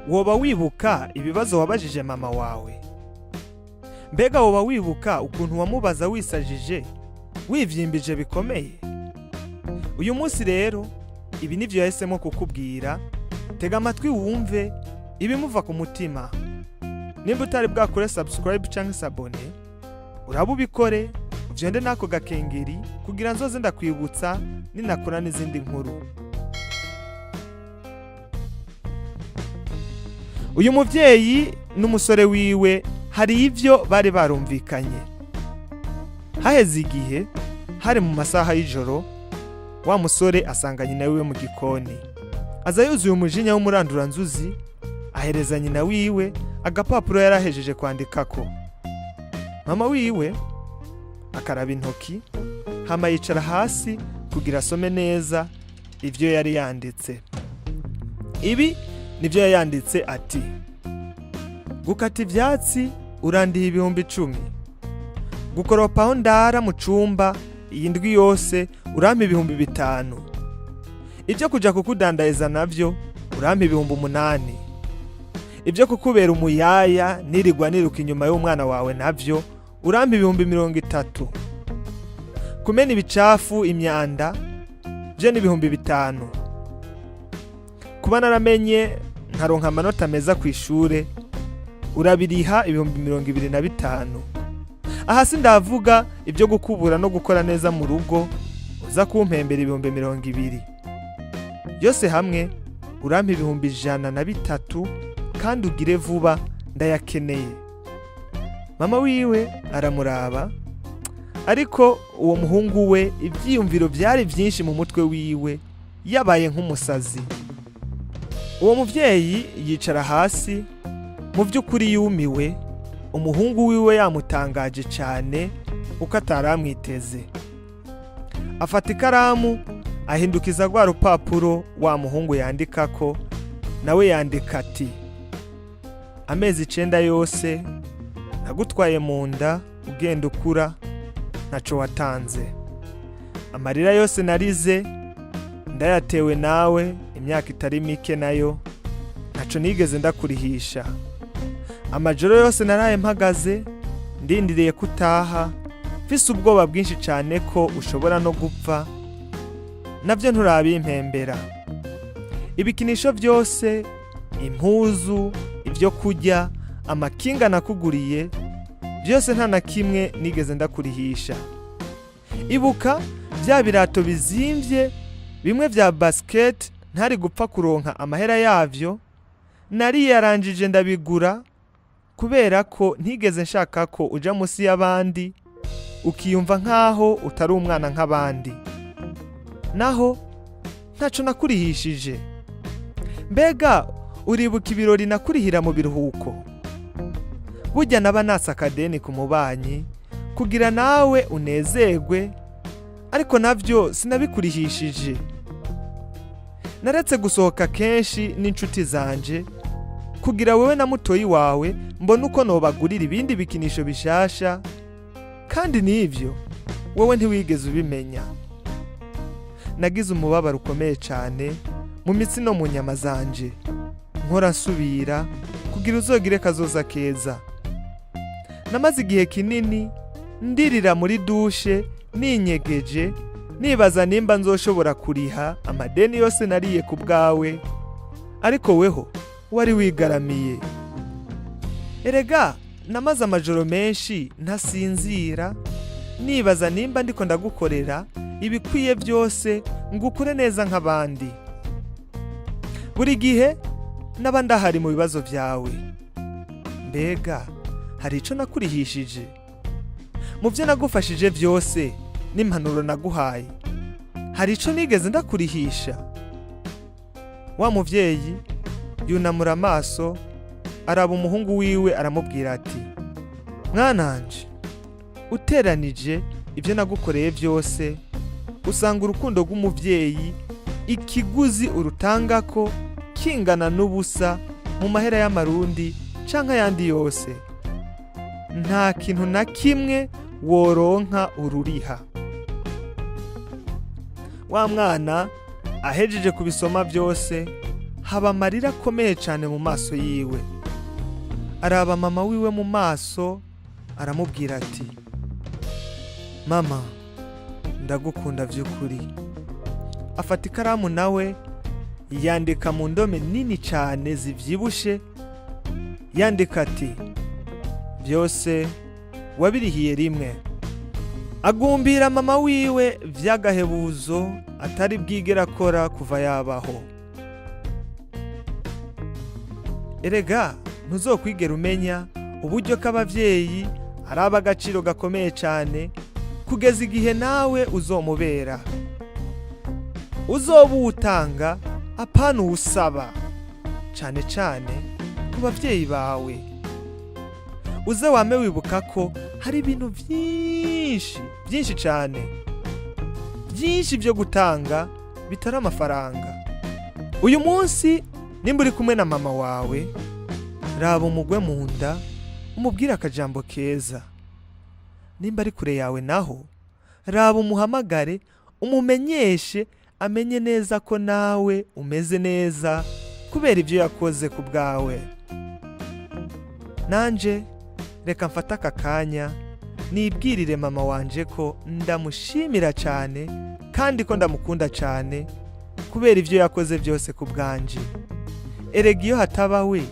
Woba wibuka ibibazo wabajije mama wawe? Mbega woba wibuka ukuntu wamubaza wisajije, wivyimbije bikomeye? Uyu munsi rero ibi nivyo yahisemo kukubwira. Tega amatwi wumve ibimuva ku mutima. Nimba utari bwakore subscribe canke s'abonner, uraba ubikore, ugende n'ako gakengeri kugira nzoze ndakwibutsa ninakora n'izindi nkuru. Uyu muvyeyi n'umusore wiwe hari ivyo bari barumvikanye. Haheze igihe, hari mu masaha y'ijoro, wa musore asanga nyina wiwe mu gikoni. Aza yuzuye umujinya w'umuranduranzuzi, ahereza nyina wiwe agapapuro yari ahejeje kwandikako. Mama wiwe akaraba intoki, hama yicara hasi kugira asome neza ivyo yari yanditse. Ibi nivyo yari yanditse ati: gukata ivyatsi urandiha 10,000, gukoropa aho ndara mu cumba iyi ndwi yose urampa 5,000, ibyo kuja kukudandariza navyo urampa 8,000, ibyo kukubera umuyaya nirirwa niruka inyuma y'umwana wawe navyo urampa 30,000, kumena ibicafu imyanda byo ni 5,000, kuba naramenye nkaronka amanota meza ku ishure urabiriha 25,000. Aha sindavuga ibyo gukubura no gukora neza mu rugo uza kumpembera 20,000. Yose hamwe urampa 103,000, kandi ugire vuba ndayakeneye. Mama wiwe aramuraba, ariko uwo muhungu we ivyiyumviro vyari vyinshi mu mutwe wiwe, yabaye nk'umusazi. Uwo muvyeyi yicara hasi, mu vy'ukuri yumiwe. Umuhungu wiwe yamutangaje cane uko ataramwiteze. Afata ikaramu ahindukiza rwa rupapuro wa muhungu yandikako, nawe yandika ati: amezi 9 yose nagutwaye mu nda ugenda ukura ntaco watanze, amarira yose narize ndayatewe nawe imyaka itari mike nayo ntaco nigeze ndakurihisha, amajoro yose naraye mpagaze ndindiriye ko utaha mfise ubwoba bwinshi cane ko ushobora no gupfa, navyo nturabimpembera, ibikinisho vyose, impuzu, ibyo kurya, amakinga nakuguriye byose nta na kimwe nigeze ndakurihisha. Ibuka bya birato bizimvye bimwe vya basket ntari gupfa kuronka amahera yavyo, nariyarangije ndabigura kubera ko ntigeze nshaka ko uja musi y'abandi ukiyumva nkaho utari umwana nk'abandi, naho ntaco nakurihishije. Mbega uribuka ibirori nakurihira mu biruhuko? Burya naba natse akadeni ku mubanyi kugira nawe unezerwe, ariko navyo sinabikurihishije. Naretse gusohoka kenshi n'inshuti zanje kugira wewe na mutoyi wawe mbone uko nobagurira ibindi bikinisho bishasha, kandi n'ivyo wowe ntiwigeze ubimenya. Nagize umubabaro ukomeye cane mu mitsi no mu nyama zanje, nkora nsubira kugira uzogire kazoza keza. Namaze igihe kinini ndirira muri dushe ninyegeje, nibaza nimba nzoshobora kuriha amadeni yose nariye ku bwawe, ariko weho wari wigaramiye. Erega namaze amajoro menshi ntasinzira nibaza nimba ndiko ndagukorera ibikwiye byose ngo ukure neza nk'abandi. Buri gihe naba ndahari mu bibazo vyawe. Mbega hari ico nakurihishije? Mu vyo nagufashije vyose n'impanuro naguhaye, hari ico nigeze ndakurihisha? Wa muvyeyi yunamura amaso araba umuhungu wiwe, aramubwira ati: mwananje, uteranije ibyo nagukoreye byose usanga urukundo rw'umuvyeyi ikiguzi urutangako kingana n'ubusa mu mahera y'amarundi canke ayandi yose. Nta kintu na kimwe woronka ururiha. Wa mwana ahejeje kubisoma byose, Haba amarira akomeye cyane mu maso yiwe. Araba mama wiwe mu maso, aramubwira ati: "Mama, ndagukunda by'ukuri." Afata ikaramu nawe yandika mu ndome nini cyane zibyibushe, yandika ati: "Byose wabirihiye rimwe." Agumbira mama wiwe vy'agahebuzo atari bwigera akora kuva yabaho. Erega ntuzokwigera umenya uburyo k'abavyeyi ari ab'agaciro gakomeye cyane kugeza igihe nawe uzomubera. Uzoba uwutanga, apana uwusaba, cane cane ku bavyeyi bawe. Uze wame wibuka ko hari ibintu vyinshi, byinshi cyane, byinshi byo gutanga bitari amafaranga. Uyu munsi nimba uri kumwe na mama wawe, raba umugwe mu nda, umubwire akajambo keza. Nimba ari kure yawe naho, raba umuhamagare, umumenyeshe, amenye neza ko nawe umeze neza kubera ibyo yakoze ku bwawe. Nanje reka mfate aka kanya nibwirire mama wanje ko ndamushimira cyane kandi ko ndamukunda cyane kubera ibyo yakoze byose ku bwanje. Erega iyo hataba we,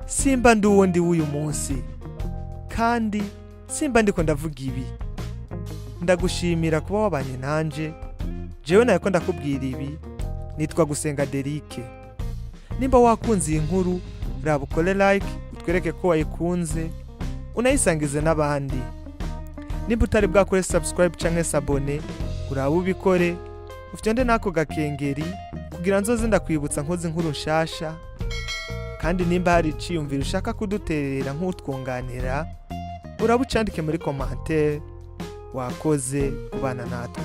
simba ndi uwo ndi w'uyu munsi, kandi simba ndiko ndavuga ibi. Ndagushimira kuba wabanye nanje. Jewe nawe ko ndakubwira ibi, nitwa Gusenga Derike. Nimba wakunze iyi nkuru, raba ukore like, utwereke ko wayikunze, unayisangize n'abandi. Nimba utari bwakore subscribe canke s'abonner, uraba ubikore, ufyonde n'ako gakengeri kugira nzoze ndakwibutsa nkoze inkuru nshasha. Kandi nimba hari iciyumviro ushaka kuduterera nk'utwunganira, uraba ucandike muri commentaire. Wakoze kubana natwe.